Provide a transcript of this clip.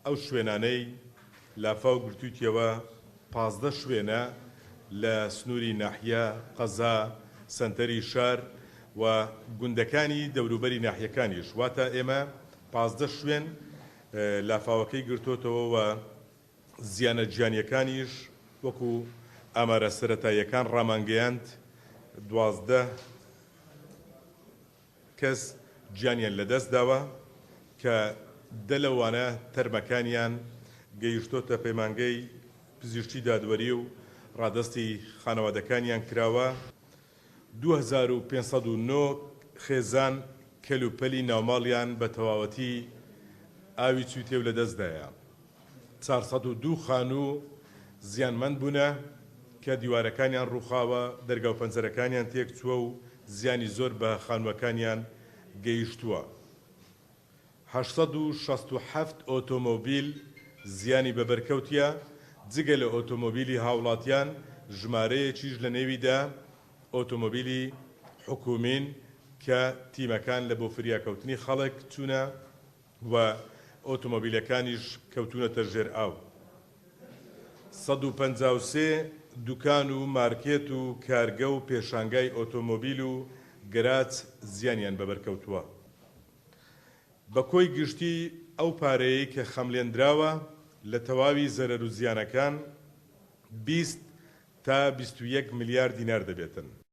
ئەو شوێنانەی لافاو گرتوویتیەوە 15 شوێنە لە سنووری ناحیە، قەزا، سەنتەری شار و گوندەکانی دەوروبەری ناحیەکانیش، واتە ئێمە 15 شوێن لافاوەکەی گرتۆتەوە و زیانە گیانیەکانیش وەکو ئامارە سەرەتاییەکان ڕامانگەیاند 12 کەس گیانیان لەدەستداوە کە دە لەوانە تەرمەکانیان گەیشتۆتە پەیمانگەی پزیشکی دادوەری و ڕادەستی خانەوادەکانیان کراوە. 2509 خێزان کەلوپەلی ناوماڵیان بە تەواوەتی ئاوی چوویتێ و لەدەستدایە. 402 خانوو زیانمەند بوونە کە دیوارەکانیان ڕووخاوە، دەرگا و پەنجەرەکانیان تێکچووە و زیانی زۆر بە خانووەکانیان گەیشتووە. 867 ئۆتۆمۆبیل زیانی بە بەرکەوتیە، جگە لە ئۆتۆمۆبیلی هاوڵاتیان، ژمارەیەکیش لە نێویدا ئۆتۆمۆبیلی حکومین کە تیمەکان لە بۆ فریاکەوتنی خەڵک چوونە و ئۆتۆمۆبیلەکانیش کەوتوونەتە ژێر ئاو. 153 دوکان و مارکێت و کارگە و پێشانگای ئۆتۆمۆبیل و گەراج زیانیان بەبەرکەوتووە. بە کۆی گشتی ئەو پارەیەی کە خەملێندراوە لە تەواوی زەرەر و زیانەکان 20 تا 21 ملیار دینار دەبێتن.